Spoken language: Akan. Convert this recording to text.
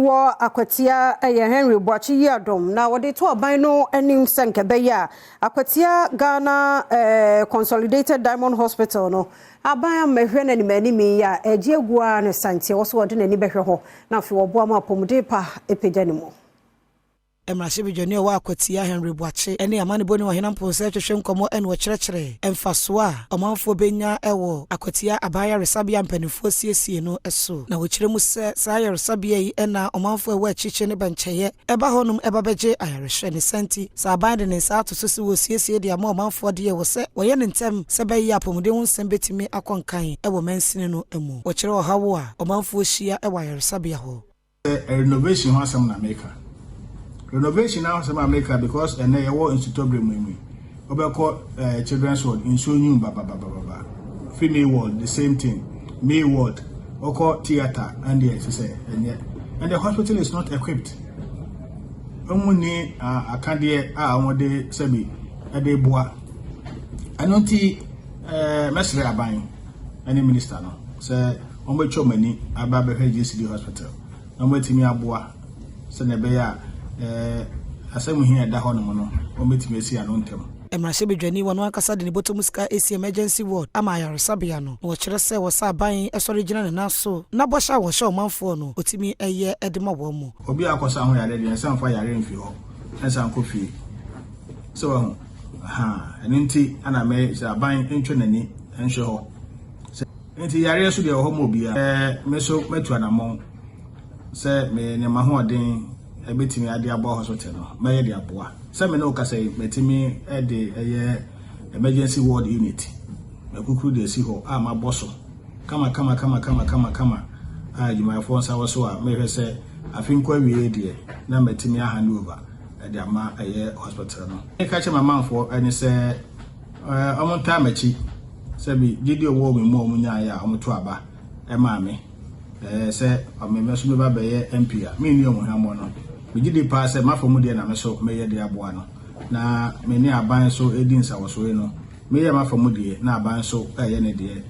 Wɔ Akwatia yɛ Henry Boakye Yiadom na wɔde to aban no anim sɛ nka ɛbɛyɛ a Akwatia Ghana eh, Consolidated Diamond Hospital no aban ammɛhwɛ no anim anim yi a ɛgye agu ara ne santeɛ wɔ so wɔde n'ani bɛhwɛ hɔ na afei wɔboa ma apɔmuden pa apagya ne mu. Mmarahyɛbadwani a ɔwɔ Akwatia, Henry Boakye ne amanebɔni Ɔhene Amponsah retwetwe nkɔmmɔ na wɔkyerɛkyerɛɛ mfasoɔ a ɔmanfoɔ bɛnya wɔ Akwatia Aban Ayaresabea a mpanimfoɔ siesie no so. Na wɔkyerɛ mu sɛ saa ayaresabea yi na ɔmanfoɔ a ɛwɔ akyirikyiri ne bɛnkyɛeɛ ba hɔnom ba bɛgye ayarehwɛ. Ne saa nti, sɛ aban de ne nsa ato so sɛ wɔresiesie de ama ɔmanfoɔ deɛ, ɛwɔ sɛ wɔyɛ no ntɛm sɛ ɛbɛyɛ a apɔmuden ho nsɛm bɛtumi akɔ nkan wɔ mansini no mu. Wɔkyerɛ ɔhaw a ɔmanfoɔ hyia wɔ ayaresabea hɔ. Sɛ renovation ho asɛm na meka. Renovation ho asɛm a meka because ɛnɛ yɛwɔ nsutɔbere mu yi. Wobɛkɔ children's ward, nsuo nwum bababababa. Female ward, the same thing. Male ward, wokɔ theatre ɛndeɛ ɛsɛ sɛ ɛnyɛ. And the hospital is not equipped. Wɔn ni akadeɛ a wɔde sɛbi ɛde boa. Ɛno nti mɛsrɛ aban ɛne minister no sɛ wɔbɛtwa wɔn ani aba abɛhwɛ GCD hospital na wɔatumi aboa sɛnea ɛbɛyɛ a asɛm hia ɛda hɔ nom no wɔbɛtumi asi ano ntɛm. Mmarahyɛbadwani wɔn ankasa de ne bɔtɔ mu sika esi emergency ward ama ayaresabea no, na wɔkyerɛ sɛ wɔsɛ aban sɔre gyina ne nan so na bɔhyɛ a wɔhyɛ ɔmanfoɔ no otumi ɛyɛ de ma wɔn mu. Obi a akɔsa ho yare deɛ, nsa mfa yare mfi hɔ nsa nkɔ fie sɛ wahu aha. Ɛno nti ana mɛ sɛ aban ntwa n'ani nhwɛ hɔ sɛ nti yareɛ so deɛ wɔ hɔ ma obiara. Me so mɛtu anammɔn sɛ me nneɛma hoɔden ɛbɛtumi ade aboa hospital no, mɛyɛ de aboa. Sɛ me ne wo kasa yi, mɛtumi de ɛyɛ emergency ward unit makukuru de asi hɔ a mabɔ so kama kama kama kama kama kama a adwumayɛfoɔ nsa wɔ so a mehwɛ sɛ afe nkɔ awie deɛ na mɛtumi ahand over de ama ɛyɛ hospital no. Meka kyerɛ mamanfoɔ ɛne sɛ ɔmo ntaa m'akyi sɛbi gyidi ɔwɔ me mu a ɔmo nyaeɛ a ɔmo to aba ɛmaa me sɛ ɔmo so meba bɛyɛ MP a menni ɔmo hwammɔ no, megye di paa sɛ mafa mu deɛ na me so mɛyɛ de aboa no na me ne aban so edi nsawɔsoɔ yi no, meyɛ mafa mu deɛ na aban so ɛyɛ ne deɛ.